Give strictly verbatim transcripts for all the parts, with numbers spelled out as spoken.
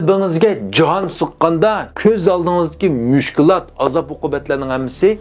قەلبىڭىزگە جان سىغقاندا، كۆز ئالدىڭىزدىكى مۈشكۈلات، ئازاب-ئوقۇبەتلەرنىڭ ھەممىسى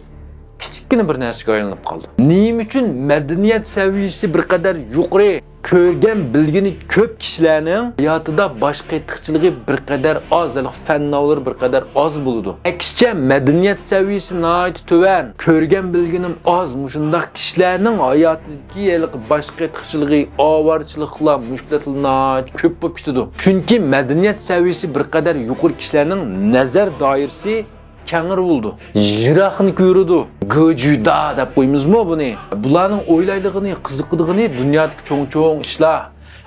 كىچىككىنە بىر نەرسىگە ئايلىنىپ قالىدۇ. نېمە ئۈچۈن مەدەنىيەت سەۋىيەسى بىر قەدەر يۇقىرى، كۆرگەن، بىلگىنى كۆپ كىشىلەرنىڭ ھاياتىدا باش قېتىقچىلىقى بىر قەدەر ئاز، ھېلىقى فەنناۋلىرى بىر قەدەر ئاز بولىدۇ. ئەكسىچە، مەدەنىيەت سەۋىيەسى ناھايىتى تۆۋەن، كۆرگەن، بىلگىنىم ئاز، مۇشۇنداق كىشىلەرنىڭ ھاياتىدىكى ھېلىقى باش قېتىقچىلىقى، ئاۋارىچىلىقلار، مۇشكۈلاتلار ناھايىتى كۆپ بولۇپ كېتىدۇ. چۈنكى مەدەنىيەت سەۋىيەسى بىر قەدەر يۇقىرى كىشىلەرنىڭ نەزەر دائىرىسى كەڭرى بولىدۇ. يىراقنى كۆرىدۇ. گۆجۈدا دەپ قويىمىزمۇ بۇنى؟ بۇلارنىڭ ئويلايدىغىنى، قىزىقىدىغىنى دۇنيادىكى چوڭ-چوڭ ئىشلار.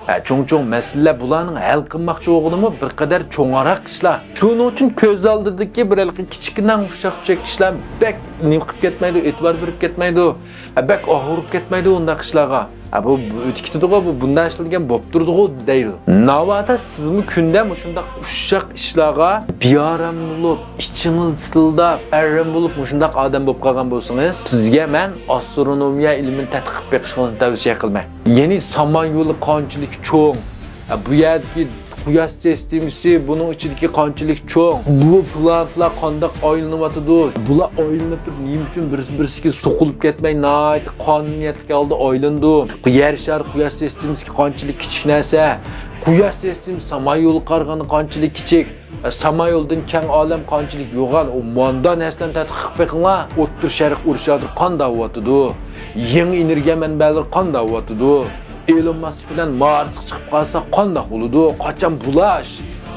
ھە، چوڭ-چوڭ مەسىلىلەر، بۇلارنىڭ ھەل قىلماقچى بولغىنىمۇ بىر قەدەر چوڭراق ئىشلار. شۇنىڭ ئۈچۈن كۆز ئالدىدىكى بىر ھېلىقى كىچىككىنە ئۇششاق-چۈششەك ئىشلار بەك نېمە قىلىپ كەتمەيدۇ، ئېتىبار بېرىپ كەتمەيدۇ. ھە، بەك ئاغرىپ كەتمەيدۇ ئۇنداق ئىشلارغا. ھە، بۇ، بۇ ئۆتۈپ كېتىدىغۇ، بۇ بۇنداق ئىشلار دېگەن بولۇپ تۇرىدىغۇ دەيدۇ. ناۋادا سىزمۇ كۈندە مۇشۇنداق ئۇششاق ئىشلارغا بىئارام بولۇپ، ئىچىڭىز سىلداپ، ئەرەن بولۇپ مۇشۇنداق ئادەم بولۇپ قالغان بولسىڭىز، سىزگە مەن ئاسترونومىيە ئىلمىنى تەتقىق قىلىپ بېقىشىڭىزنى تەۋسىيە قىلىمەن. يەنى سامان يولى قانچىلىك چوڭ، بۇ يەردىكى قۇياش سىستېمىسى بۇنىڭ ئىچىدىكى قانچىلىك چوڭ، بۇ پلانېتلار قانداق ئايلىنىۋاتىدۇ، بۇلار ئايلىنىپ تۇرۇپ نېمە ئۈچۈن بىرسى-بىرسىگە سوقۇلۇپ كەتمەي ناھايىتى قانۇنىيەتلىك ھالدا ئايلىنىدۇ، بۇ يەر شارى قۇياش سىستېمىسىدىكى قانچىلىك كىچىك نەرسە، قۇياش سىستېمىسى سامان يولىغا قارىغاندا قانچىلىك كىچىك، سامان يولىدىن كەڭ ئالەم قانچىلىك يوغان، ئۇ ماندا نەرسىلەرنى تەتقىق قىلىپ بېقىڭلار. ئوتتۇرا شەرق ئۇرۇشى ھازىر قانداق بولۇۋاتىدۇ؟ يېڭى ئېنېرگىيە مەنبەلىرى قانداق بولۇۋاتىدۇ؟ ئېلون ماسك بىلەن مارسقا چىقىپ قالسا قانداق بولىدۇ؟ قاچان بۇلاش؟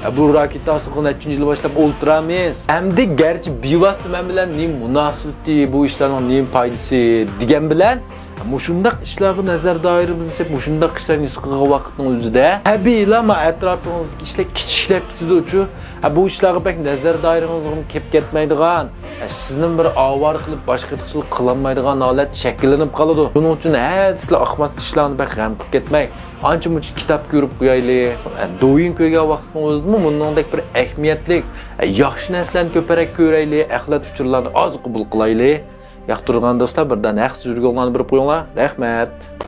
ئە، بۇ راكېتا ئاستىغا نەچچىنچى يىل باشلاپ ئولتۇرامىز؟ ئەمدى گەرچە بىۋاسىتە مەن بىلەن نېمە مۇناسىۋىتى، بۇ ئىشلارنىڭ نېمە پايدىسى دېگەن بىلەن، مۇشۇنداق ئىشلارغا نەزەر دائىرىمىزنى سېلىپ، مۇشۇنداق ئىشلارنى ھېس قىلغان ۋاقىتنىڭ ئۆزىدە، تەبىئىيلا، ما ئەتراپىڭىزدىكى ئىشلار كىچىكلەپ كېتىدۇچۇ. ھە، بۇ ئىشلارغا بەك نەزەر دائىرىڭىزغىمۇ كېلىپ كەتمەيدىغان، ھە، سىزنىمۇ بىر ئاۋارە قىلىپ، باشقا قىلالمايدىغان ھالەت شەكىللىنىپ قالىدۇ. شۇنىڭ ئۈچۈن ھەدىسىلا ئاقماس ئىشلارنى بەك غەم قىلىپ كەتمەي، ئانچە-مۇنچە كىتاب كۆرۈپ قويايلى. ھە، دوۋيىن كۆرگەن ۋاقىتنىڭ ئۆزىدىمۇ مۇنىڭدەك بىر ئەھمىيەتلىك، ھە، ياخشى نەرسىلەرنى كۆپرەك كۆرەيلى، ئەخلەت ئۇچۇرلارنى ئاز قوبۇل قىلايلى. ياقتۇرىدىغان دوستلار، بىردان ھەقسىز يۈرگۈڭلارنى بېرىپ قويۇڭلار. رەھمەت.